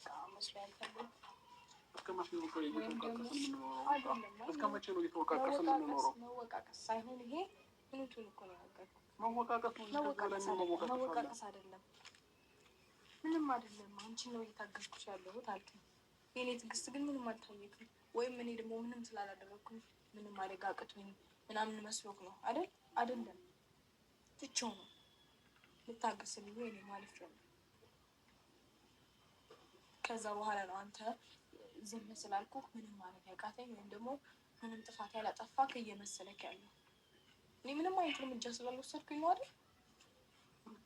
በቃ መስሎ ያልፈልግ እስከ መቼ ነው እየተወቃቀስን የምንኖረው? እስከ መቼ ነው እየተወቃቀስን የምንኖረው? መወቃቀስ ሳይሆን ይሄ እውነቱን እኮ ነው የነገርኩህ። መወቃቀስ መወቃቀስ አይደለም፣ ምንም አይደለም። አንቺን ነው እየታገዝኩሽ ያለሁት አልከኝ። የኔ ትዕግስት ግን ምንም አልታየክም። ወይም እኔ ደግሞ ምንም ስላላደረግኩኝ ምንም አደጋ አቅቶኝ ምናምን መስሎክ ነው አይደል? አይደለም፣ ትቼው ነው ልታገስ ብዬ እኔ ማለፍ ነው። ከዛ በኋላ ነው አንተ ዝም ስላልኩህ ምንም ማድረግ ያቃተኝ ወይም ደግሞ ምንም ጥፋት ያላጠፋክ እየመሰለክ ያለው። እኔ ምንም አይነት እርምጃ ስላልወሰድኩኝ ነው አይደል?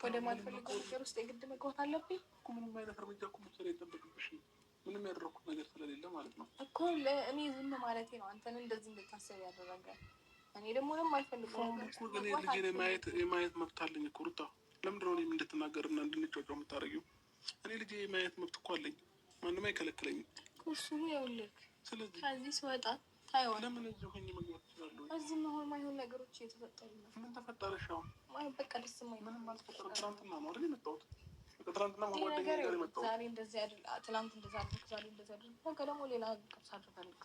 ወደ ማልፈልገው ነገር ውስጥ የግድ መግባት አለብኝ። ምንም አይነት እርምጃ እኮ መውሰድ አይጠበቅብሽም። ምንም ያደረኩት ነገር ስለሌለ ማለት ነው እኮ እኔ ዝም ማለቴ ነው አንተን እንደዚህ እንድታሰብ ያደረገ። እኔ ደግሞ ምንም አልፈልገው ነገር እኮ ግን ልጄን የማየት መብት አለኝ እኮ ሩታ። ለምንድን ነው እኔም እንድትናገርና እንድንጫጫው የምታደርጊው? እኔ ልጄ የማየት መብት እኮ አለኝ። ማንም አይከለክለኝም። እሱ ይኸውልህ፣ ስለዚህ ከዚህ ስወጣ ታየዋለህ። ለምን እዚህ ሆኜ መግባት እችላለሁ? እዚህ መሆን ማይሆን ነገሮች እየተፈጠሩ ነው። ምን ተፈጠረ? እሺ አሁን በቃ ደስ የማይል ምንም አልተፈጠረም። ትናንትና ነው አይደል የመጣሁት? ትናንትና ከጓደኛዬ ጋር የመጣሁት። ዛሬ እንደዚህ አይደል፣ ትናንት እንደዛ አድርግ፣ ዛሬ እንደዚህ አድርግ፣ ነገ ደግሞ ሌላ ቅርስ አድርጋለሁ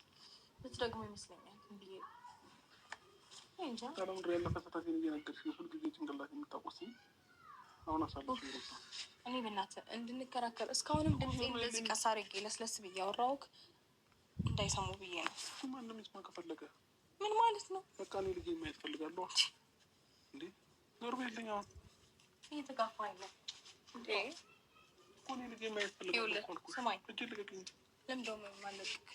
ብትደግሞ ይመስለኛል ብዬ እንጃ። ለምንድን ነው ያለፈ ስህተቴን እየነገርሽኝ ሁልጊዜ ጭንቅላት የምታቆስኝ? አሁን አሳልሽ። እኔ በእናትህ እንድንከራከር እስካሁንም ድምፄ እንደዚህ ቀስ አድርጌ ለስለስ ብዬ አወራሁህ እንዳይሰሙ ብዬ ነው። ማንም ይስማ ከፈለገ። ምን ማለት ነው? በቃ እኔ ልጄን ማየት ፈልጋለሁ። እንዴ ዞር በይልኝ። አሁን እየተጋፋኝ ነው እንዴ? እኮ እኔ ልጄን ማየት ፈልጋለሁ እኮ አልኩሽ። ስማኝ፣ እጄን ልቀቅኝ። ለምንድነው የማለቅቅ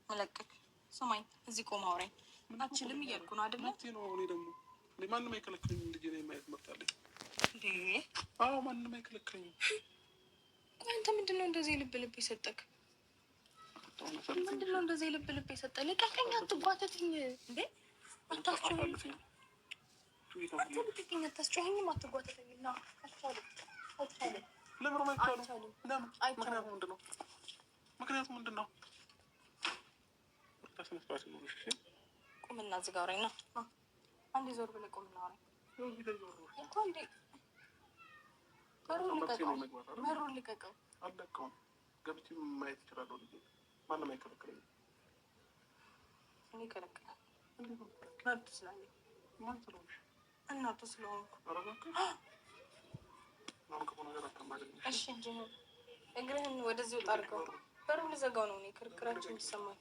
መለቅቅ? ስማኝ፣ እዚህ ቆም አውራኝ። አችልም እያልኩ ነው አይደለ? መብቴ ነው። እኔ ደግሞ ማንም አይከለክለኝም። ልጄን የማየት መብት አለኝ። እንዴ? አዎ ማንም አይከለክለኝም። ቆይ አንተ ምንድን ነው እንደዚህ ልብ ልብ የሰጠክ? ምንድን ነው እንደዚህ ልብ ልብ የሰጠ? ልቀቀኝ፣ አትጓተትኝ። እንዴ አታስጮኸኝ፣ አትልቀቀኝ፣ አታስጮኸኝም፣ አትጓተተኝ። ና አልቻልም፣ አልቻልም። ለምን አይቻልም? ለምን? ምክንያቱ ምንድን ነው? ምክንያቱ ምንድን ነው? ስነ ስርዓት ይኑርሽ። እሺ ቁምና እዚህ ጋር አውራኝ። ና አንዴ ዞር ብለህ ቁምና አውራኝ እኮ። እንዴ በሩን ልቀቀው፣ በሩን ልቀቀው። አልለቀውም። ገብቼ ማየት እችላለሁ። ልጄ ማንም አይከለክለኝም። እኔ እከለክላለሁ። መብቱ ስላለኝ። ማን ስለሆንሽ? እናቱ ስለሆንኩ። ኧረ እባክሽ አሁን ክፉ ነገር አታማግሪኝ። እሺ እጅህን እግርህን ወደዚህ ወጣ አድርገው። በሩን ልዘጋው ነው እኔ ክርክራችን ይሰማል።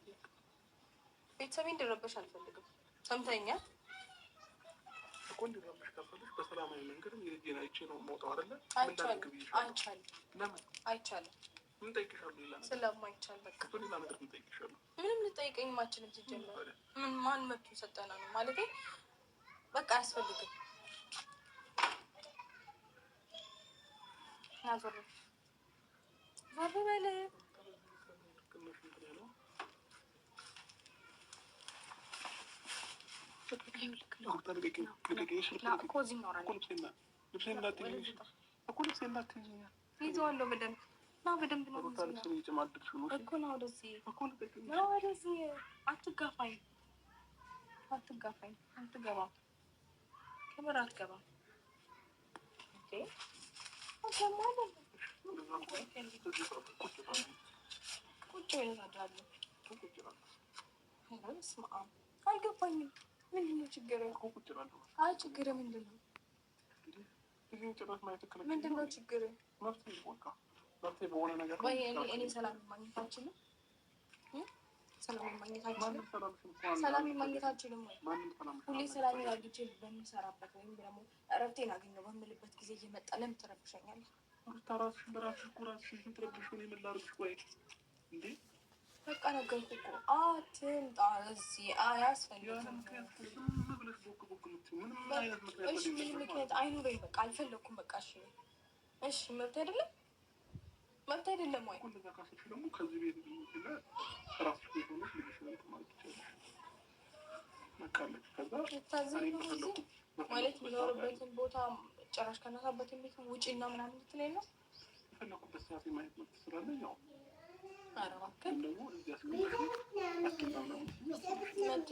ቤተሰቤ እንዲረበሽ አልፈልግም። ሰምተኛል እኮ እንዲረበሽ ካልፈለግሽ በሰላማዊ መንገድ የልጄን አይቼ ነው የምወጣው አይደለ? አይቻልም፣ አይቻልም። ለምን አይቻልም? ምን እጠይቅሻለሁ? ሌላ ነገር ስለማይቻል በቃ እኮ ሌላ ነገር ምን እጠይቅሻለሁ? ምንም ልጠይቀኝም አችልም። ሲጀመር ምን ማን መብቱን ሰጠና ነው ማለቴ፣ በቃ አያስፈልግም። ና ዞር ዞር በል። ትንሽ እንትን ያለው እኮ እዚህ እናወራለን። ልብሴን እንዳትይዥ እኮ ልብሴን እንዳትይዥ። ይዘዋለሁ በደንብ ና፣ በደንብ ነው ሩታ ልብሴን እየጨማደድሽ ነው። እኮ ና ወደዚህ፣ ና ወደዚህ። አትጋፋኝ፣ አትጋፋኝ። አትገባም፣ ክብር አትገባም። ቁጭ ብለህ ታድራለህ። በስመ አብ አልገባኝም። ምንድን ነው ችግር? አይ ችግር ምንድን ነው? ምንድን ነው ችግር? ወይ እኔ ሰላም ማግኘት አልችልም? ሰላም ማግኘት አልችልም? ሰላም ማግኘት አልችልም ወይ? ሁሌ ሰላሜን አግኝቼ በምሰራበት ወይም ደግሞ እረፍቴን አገኘሁ በምልበት ጊዜ እየመጣ ለምን ትረብሸኛለህ? ራስሽን በራስሽ እኮ ራስሽን ትረብሽ። እኔ ምን ላድርግሽ? ቆይ እንዴ በቃ ነገርኩህ እኮ አትምጣ እዚህ አያስፈልግም። እሺ ምን ምክንያት አይኑረኝ? በቃ አልፈለኩም። በቃ እሺ እሺ፣ መብት አይደለም መብት አይደለም ወይ? ደግሞ ከዚህ ቤት ራስሽ ቤት ሆነሽ ልጅሽን እንትን ማለት ትችያለሽ። በቃ አለች። ከዛ ማለት የሚኖርበትን ቦታ ጭራሽ ከእናት አባቴ ቤት ውጪና ምናምን ልትለኝ ነው? የፈለኩበት ሰዓት የማየት መብት ስላለኝ ያው ኧረ እባክህ ደግሞ እዚህ አስቀምጠሽ አስቀምጣ ምናምን መብት